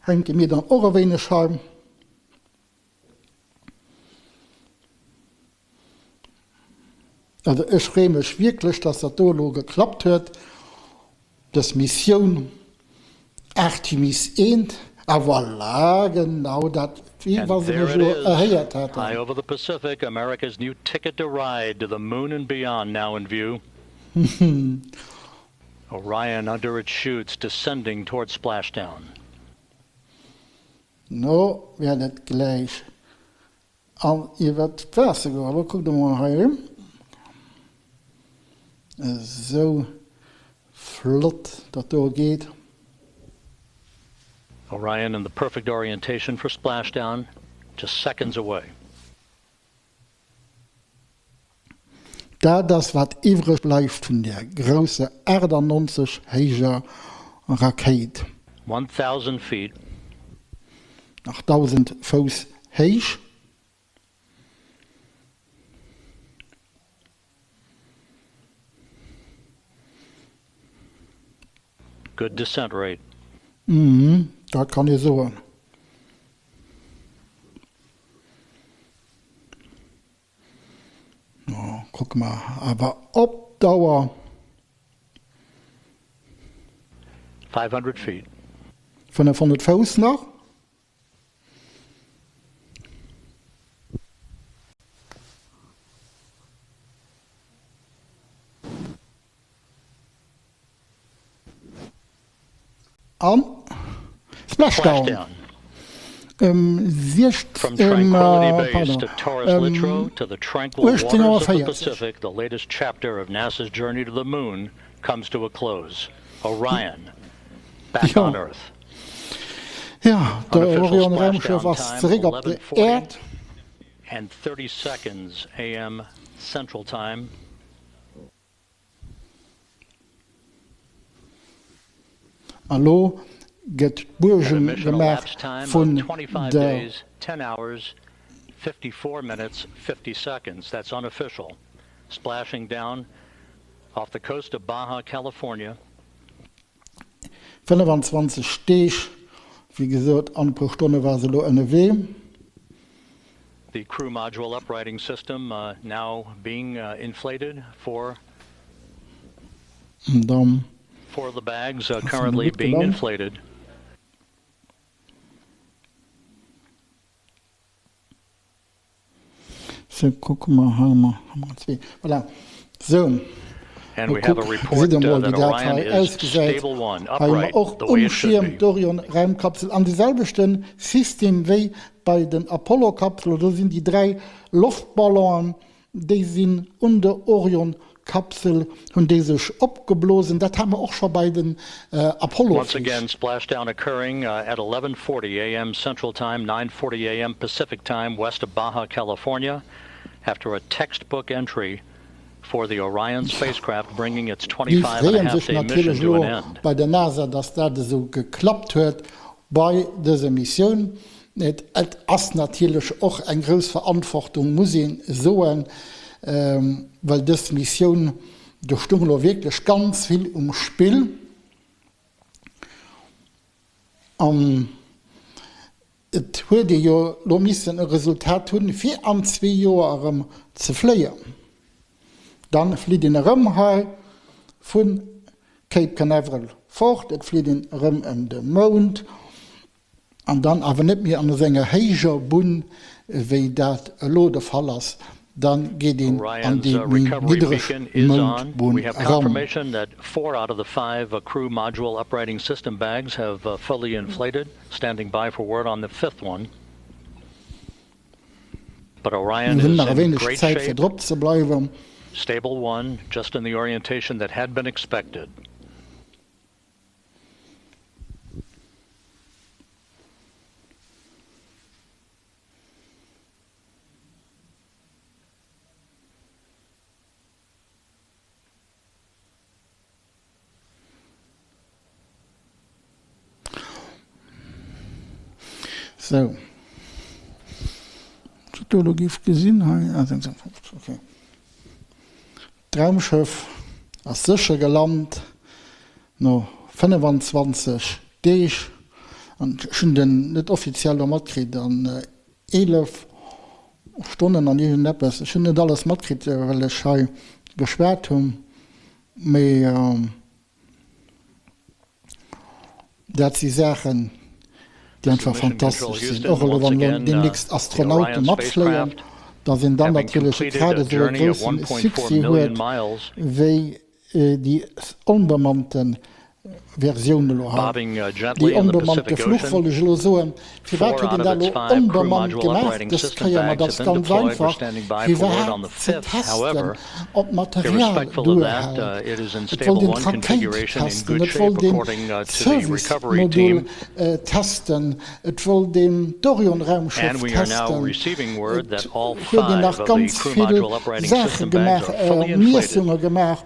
hänke mir dann och e wéineg hei. Also ech freeë mech wierklech, dass dat do elo geklappt huet, dës Missioun Artemis I. A voilà, genau dat, wéi And wa se there mech it elo is, erhéiert high hätten. over the Pacific, America's new ticket to ride to the moon and beyond now in view. Orion under its chutes descending towards splashdown. No wäert et gläich an iwwert d'Waasser goen. Elo kuckt emol hei, esou flott dat do geet. Orion in the perfect orientation for splashdown, just seconds away. Dat ass wat iwwreg bleift vun där grousser 98 héijer Rakéit. 1,000 feet. Nach 1.000 Fouss héich. Good descent rate. Hm, dat kann ee soen. No, kucke mer awer op d'Auer. 500 feet. 500 Fouss nach. An Splashdown ëm 16, pardon, ëm 18 Auer 40. Comes to a close. Orion, back on Earth. Jo, de Orion-Raumschëff ass zeréck op der Äerd. And 30 seconds AM Central Time. A lo gëtt d'Buergung gemaach vun der. 10 hours, 54 minutes, 50 seconds. That's unofficial. Splashing down off the coast of Baja California. 25 Deeg, wéi gesot, an e puer Stonne war se elo ënnerwee. The crew module uprighting system now being inflated for Four of the bags currently being inflated. Sou, kucke mer, hei hu mer, hu mer zwee, voilà. Sou, And we have a kuck, report gesitt Der mol, that wéi dat Orion hei is ausgesäit. stable one, Hei hu mer upright, och the um way it should Schierm be. d'Orion-Raumkapsel an de selwechte System wéi bei den Apollo-Kapselen. Do sinn déi dräi Loftballonen, déi sinn un der Orion-Kapsel, hunn déi sech opgeblosen. Dat hate mer och scho bei den Once Apollo-Flich. again, splashdown occurring at 11:40 a.m. Central Time, 9:40 a.m. Pacific Time, west of Baja California, after a textbook entry for the Orion spacecraft bringing its Déi 25 and a freeën half sech day mission natierlech to an elo end. bei der NASA, dass dat esou geklappt huet bei dëser Missioun. Et ass natierlech och eng grouss Verantwortung, muss ee soen, well dës Missioun, do stung elo wierklech ganz vill um Spill. An et huet ee jo elo missen e Resultat hunn, fir an zwee Joer erëm ze fléien. Dann flitt een erëm hei vu Cape Canaveral fort, et flitt een erëm ëm de Mound. An dann awer net méi an esou enger héijer Bunn, wéi dat elo de Fall ass, da geet een an Orion's déi méi recovery niddereg beacon is on. Moundbunn We have eran. confirmation that four out of the five crew module uprighting system bags have fully inflated, standing by for word on the fifth one. But Orion Mir hunn is nach e in wéineg great Zäit fir shape. drop ze bleiwen. Stable one, just in the orientation that had been expected. Sou. Wat do elo giff gesinn hei, ah 56, okay. D'Raumschëff ass sécher gelant no 25 Deeg an ech hunn den net offiziell elo matkritt an 11 Stonnen an iergendeppes. Ech hunn net alles matkritt well ech hei geschwat hunn, mee. Dat si Saachen, déi einfach fantastesch sinn. Och elo, wann elo deemnächst Astronaute matfléien, datt een dann natierlech grad esou e grousse Succès huet wéi déi onbemannte Versioun elo hei. Déi onbemannte Fluch, wollt ech elo soen. Firwat huet een dat elo onbemannt gemaach dës Kéier? Ma dat ass ganz einfach, firwat ze testen, ob d'Material duerhält. Et wollt een d'Rakéit testen, et wollt een d'Service-Modul testen, et wollt een d'Orion-Raumschëff testen, et huet een nach ganz vill Saache gemaach, Miessunge gemaach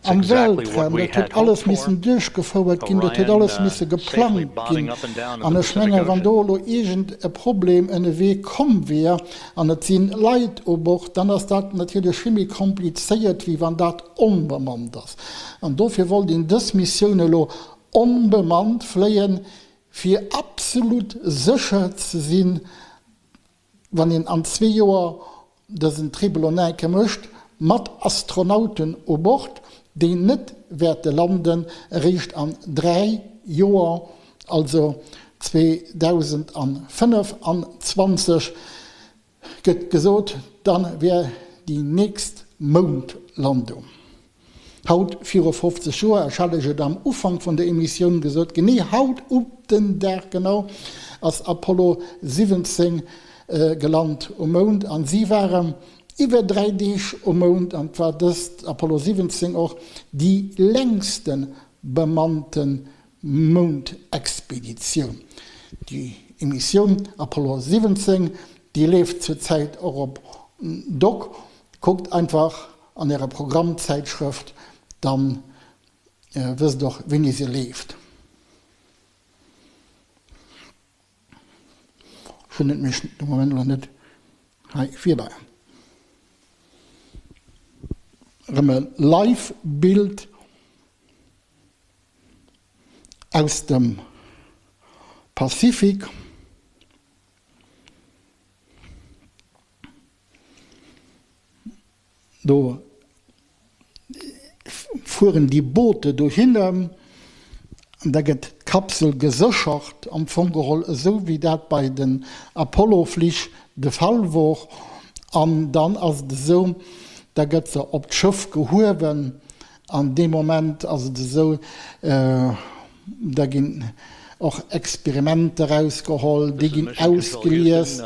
am Weltraum. Dat huet alles missen duerchgefouert ginn, dat huet alles misse geplangt ginn. An ech menge wann do elo iergend e Problem ënnerwee komm wier an et si Leit u Bord, dann ass dat natierlech vill méi komplizéiert, wéi wann dat onbemannt ass. An dofir wollt een dës Missioun elo onbemannt fléien, fir absolut sécher ze sinn, wann een an zwee Joer dësen Tribel en enke mécht, mat Astronauten u Bord, déi net wäerte landen, eréischt an 3 Joer, also 2025, gëtt gesot, da wär déi nächst Moundlandung. Haut viru 50 Joer, ech hat lech et am Ufank vun der Emissioun gesot, genee haut op den Dag genau, ass Apollo 17 gelant um Mound an si waren. iwwer 3 Deeg um Mound an et war dëst Apollo 17 och déi längste bemannte Moundexpeditioun. Déi Emissioun Apollo 17, déi leeft zur Zäit och op Doc. Kuckt einfach an ärer Programmzäitschrëft, dann wësst och wéini se leeft. Ech hunn et mech de Moment elo net hei virleien. Erëm e Live-Bild aus dem Pazifik. Do fueren déi Boote dohinner an da gëtt d'Kapsel geséchert, am Fong geholl esou wéi dat bei den Apollo-Flich de Fall wor. An dann ass et esou, da gëtt se op d'Schëff gehuewen An deem Moment ass et esou, da ginn och Experimenter erausgeholl, déi ginn ausgelies,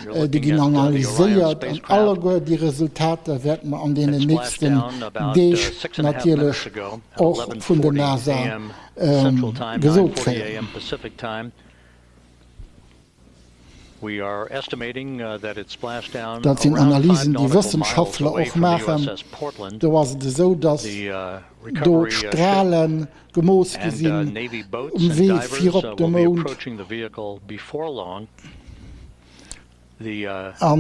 déi ginn analyséiert an alleguer déi Resultater wäerte mer an deenen nächsten Deeg natierlech och vun der NASA gesot kréien. Dat sinn Analysen, déi Wëssenschaftler och maachen. Do ass et esou, datt do d'Strale gemooss gi sinn um Wee fir op de Mound. A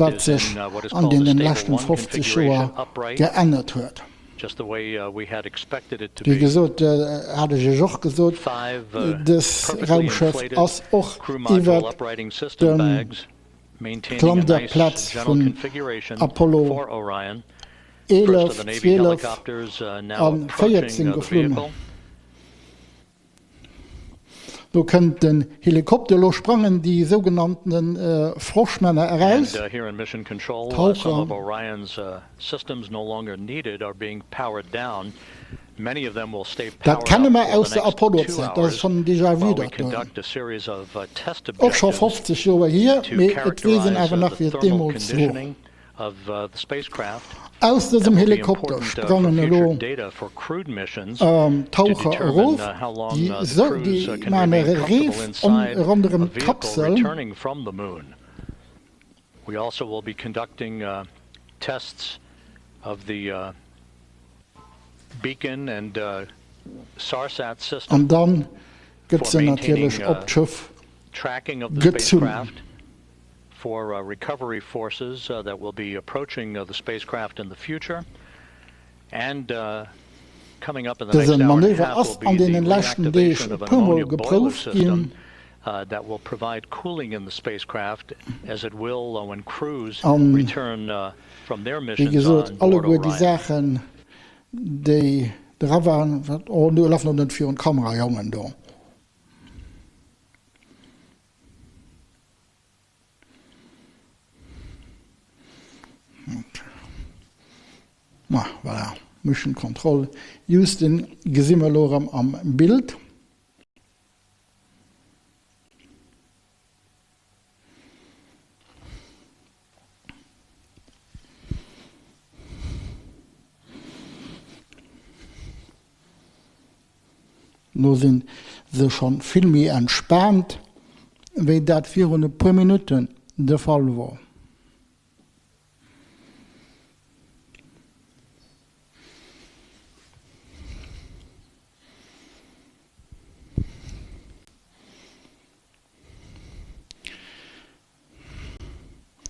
wat sech an deene leschten 50 Joer geännert huet. Wéi gesot, hat ech Iech och gesot, dës Raumschëff ass och iwwert dem d'Landeplaz vun Apollo 11, 12 a 14 geflunn. Do kënnt den Helikopter, elo sprangen déi sougenannten Froschmänner eraus, Taucher. Dat kenne mer aus der Apollo-Zäit, dat ass schonn en Déjà-vu dat do. Och scho 50 Joer hier, mee et weess een awer nach wéi et deemools wor. Aus dësem Helikopter sprangen elo Taucher erof, déi maachen e Reef ronderëm d'Kapsel. An da gëtt se natierlech op d'Schëff gezunn. for recovery forces that will be approaching the spacecraft in the future and coming up in the next Dëse hour and a Manöver half ass will an be the deenen leschten Deeg reactivation e of an puer Mol ammonia boiler geprouft ginn. system that will provide cooling in the spacecraft as it will when crews An, return from their wéi missions gesot, on board alleguer déi Orion. Saachen, déi dra waren, wat, oh, nu laf no net virun d'Kamera, Jongen, do. Ma voilà, Mission Control Houston gesi mer elo erëm am Bild. Lo sinn se schonn vill méi entspaant, wéi dat virun e puer Minutten de Fall wor.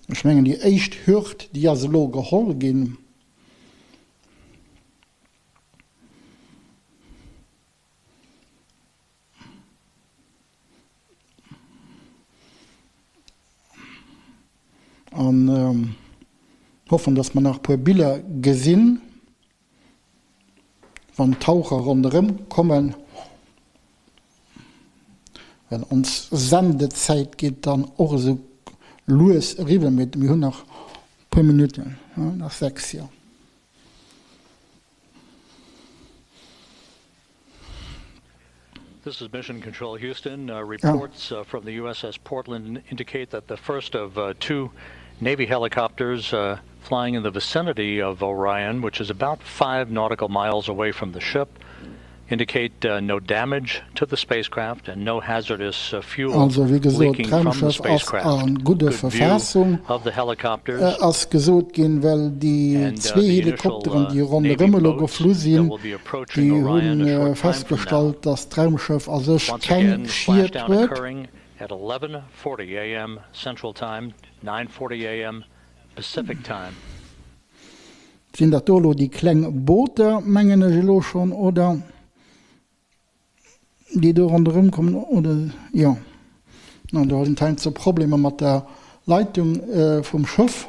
Ech mengen déi éischt Hürd, déi ass elo geholl ginn. An hoffen, dass mer nach e puer Biller gesinn, wann d'Taucher ronderëm kommen, well ons Sendezäit geet dann och esou lues eriwwer, mee mir hunn nach e puer Minutten, nach 6, jo. This is Mission Control Houston. Uh, reports uh, from the USS Portland indicate that the first of uh, two Navy helicopters uh, Flying in the vicinity of Orion, which is about 5 nautical miles away from the ship, indicate no damage to the spacecraft and no hazardous fuel Also wéi gesot, leaking from the d'Raumschëff ass a spacecraft. gudder Good view Verfassung, of the helicopters ass gesot ginn, well déi and zwee the initial Helikopteren, déi Navy ronderëm elo boats geflu that sinn, will be approaching déi Orion a hu short time from now. festgestallt, datt d'Raumschëff a sech Once keng again, the Schied splashdown huet. occurring at 11:40 a.m. Central Time, 9:40 a.m. Pacific Time. Sinn dat do elo déi kleng Booter, mengen ech elo schonn, oder? Déi do ronderëm kommen, oder? Jo. An do sinn heiansdo Problemer mat der Leitung vum Schëff.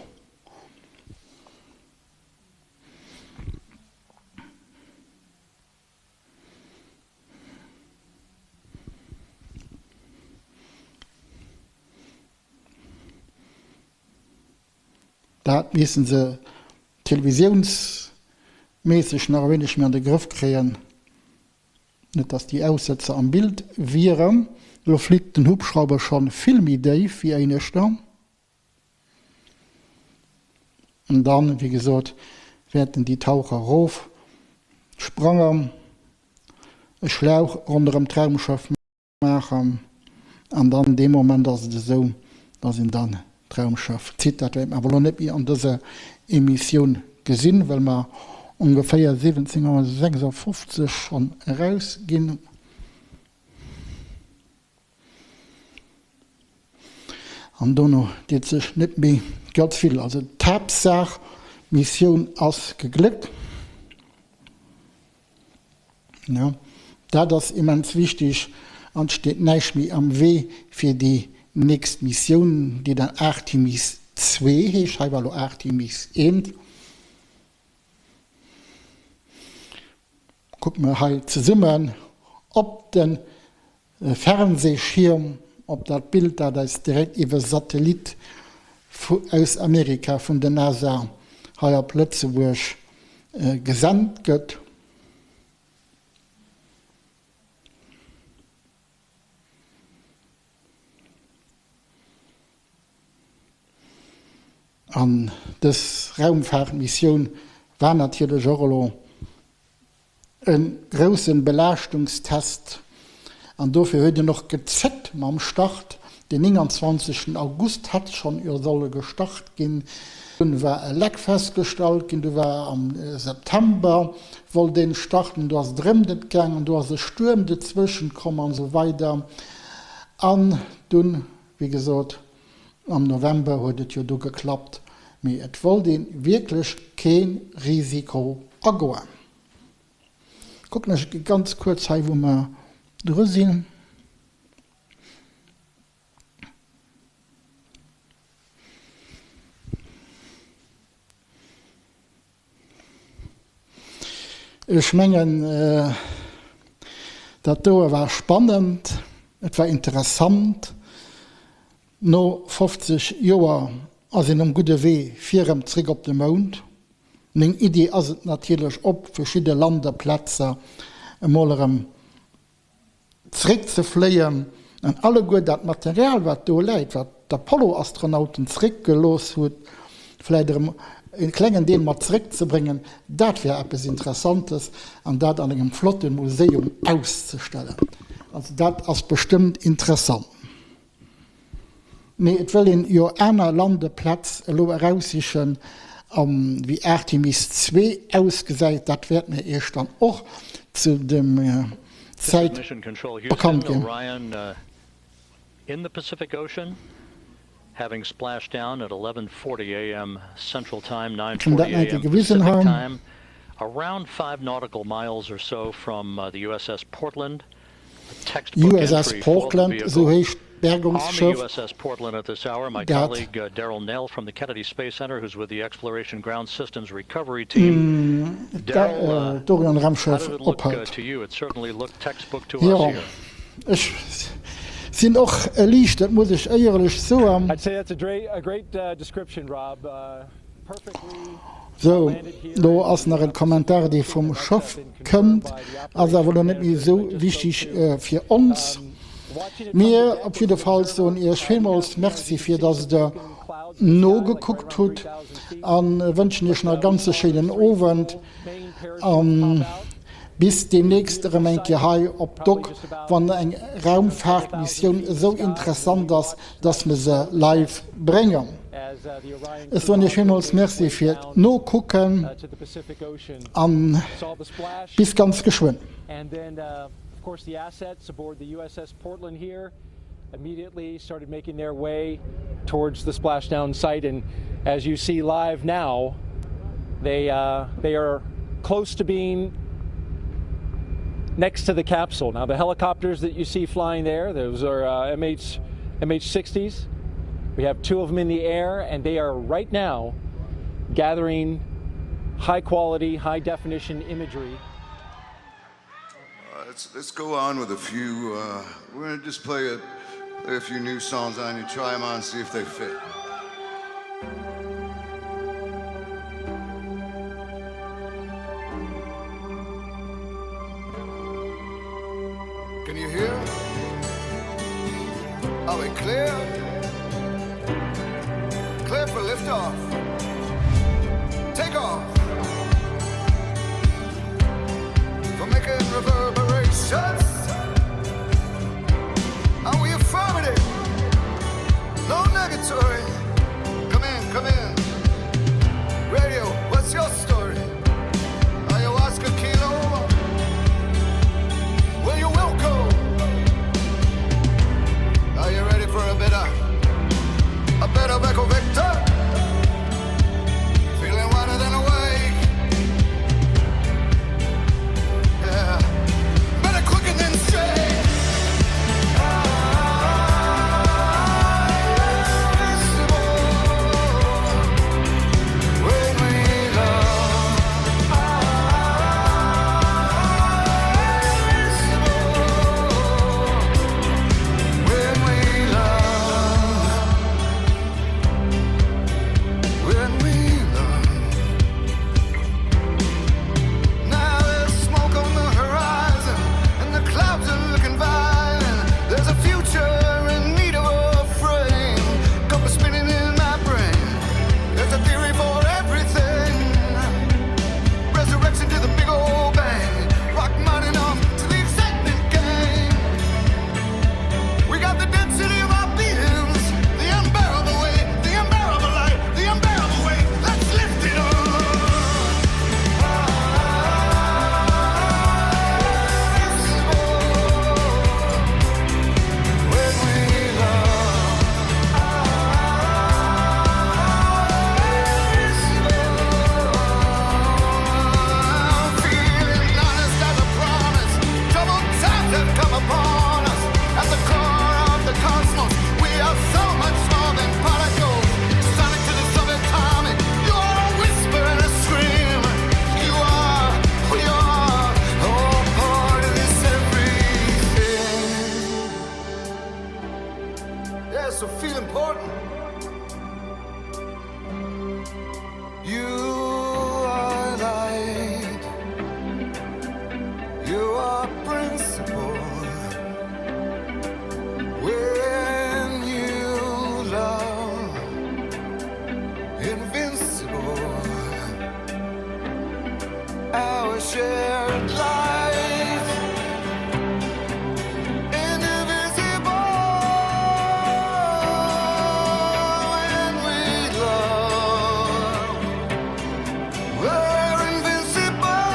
Dat missten se televisiounsméisseg nach e wéineg méi an de Grëff kréien, net dass déi Aussëtzer am Bild wieren. Elo flitt den Hubschrauber scho vill méi déif wéi éineschter. An dann, wéi gesot, wäerten déi Taucher erof sprangen, e Schlauch ronderëm d'Raumschëff maachen an dann dee Moment ass et esou, dass een dann d'Raumschëff zitt. Dat wäerte mer awer elo net méi an dëser Emissioun gesinn, well mer ongeféier 17 Auer 56 schonn erausginn. An dono deet sech net méi ganz vill. Also d'Haaptsaach, d'Missioun ass gegléckt. Jo, dat ass immens wichteg. An et steet näischt méi am Wee fir déi nächst Missioun, déi dann Artemis 2 heescht. Hei war elo Artemis 1. Kucke mer hei zesummen op de Fernsehschierm, op dat Bild, dat eis direkt iwwer Satellit aus Amerika vun der NASA hei op Lëtzebuerg gesent gëtt. An dës Raumfaartmissioun war natierlech och elo e grousse Belaaschtungstest an dofir huet een och gezéckt mam Start. Den 29 August hätt schonn jo solle gestart ginn. Dunn war e Leck festgestallt ginn, du war am September wollt een starten, do ass et erëm net gaangen, do ass e Stuerm dozwëschent komm an esou weider. An dunn, wéi gesot, am November huet et jo du geklappt, mee et wollt ee wierklech kee Risiko agoen. Kucken ech ganz kuerz hei wou mer dru sinn. Ech mengen, dat doe war spannend, et war interessant. No 50 Joer ass een um gudde Wee fir erëm zréck op de Mound. Meng Iddi ass et natierlech op verschidde Landeplazer emol erëm zeréckzefléien an alleguer dat Material, wat do läit, wat d'Apollo-Astronauten zeréckgelooss hutt, vläicht erëm e klengen Deel mat zeréckzebréngen, dat wär eppes Interessantes an dat an engem flotte Museum auszestellen. Also dat ass bestëmmt interessant. Mee et wëll een jo aner Landeplätz elo eraussichen. A wéi Artemis 2 ausgesäit, dat wäert mir Iech dann och zu dem Zäit bekannt ginn. Schonn dat nach eng Kéier gewisen hei. USS Portland, esou heescht d'Bergungsschëff, dat d'Orion-Raumschëff ophëlt. Jo, ech sinn och eliicht, dat muss ech éierlech soen. Sou, do ass nach en Kommentar dee vum Schëff kënnt, ass awer elo net méi esou wichtig fir ons. Mir op jiddefalls soen Iech villmools Merci fir dass Der. nogekuckt hutt a wënschen iech nach e ganze schéinen Owend a bis deemnächst erëm eng Kéier hei op Doc, wann eng Raumfaartmissioun esou interessant ass, dass mer se live bréngen. Ech soen iech villmools Merci fir d'Nokucken a bis ganz geschwënn. Immediately started making their way towards the splashdown site and as you see live now they uh, they are close to being next to the capsule. Now the helicopters that you see flying there, those are uh, MH MH60s. We have two of them in the air and they are right now gathering high quality, high definition imagery. Uh, let's, let's go on with a few. Uh, we're going to just play a, play a few new songs on you, try them on, see if they fit. Can you hear? Are we clear? Clear for liftoff. Take off. For making reverberations. Are we affirmative? No negatory. Come in, come in. Radio, what's your story? Ayahuasca kilo? Will you wilco? Are you ready for a better, a better Echo Victor? Feeling wider than awake. Yeah, better quicker than straight. When we love, when we love, when we love. Now there's smoke on the horizon, and the clouds are looking violent. There's a future in need of a frame. Compass spinning in my brain. There's a theory for everything. Resurrection to the big old bang. Rock mining off to the excitement gang. We got the density of our beings, the unbearable weight, the unbearable light, the unbearable weight. Let's lift it up. When we love, feeling honest as a promise. Troubled times have come upon us. At the core of the cosmos, we are so much more than particles. Sonic to the subatomic. You are a whisper and a scream. You are, we are, all part of this everything. Yeah, so feel important. You are light. You are principle. When you love, invincible. Our shared life, indivisible. When we love, we're invincible.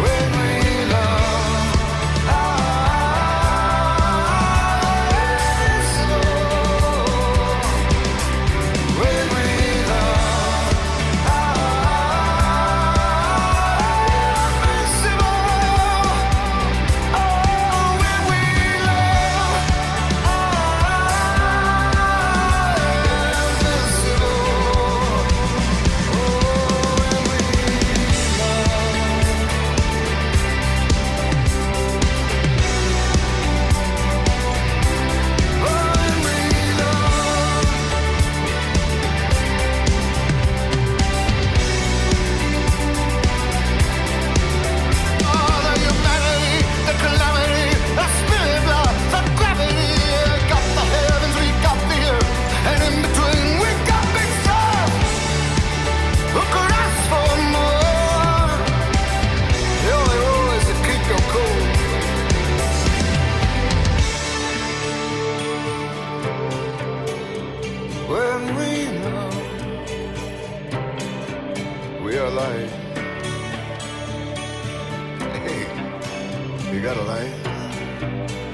When we love. You got a light?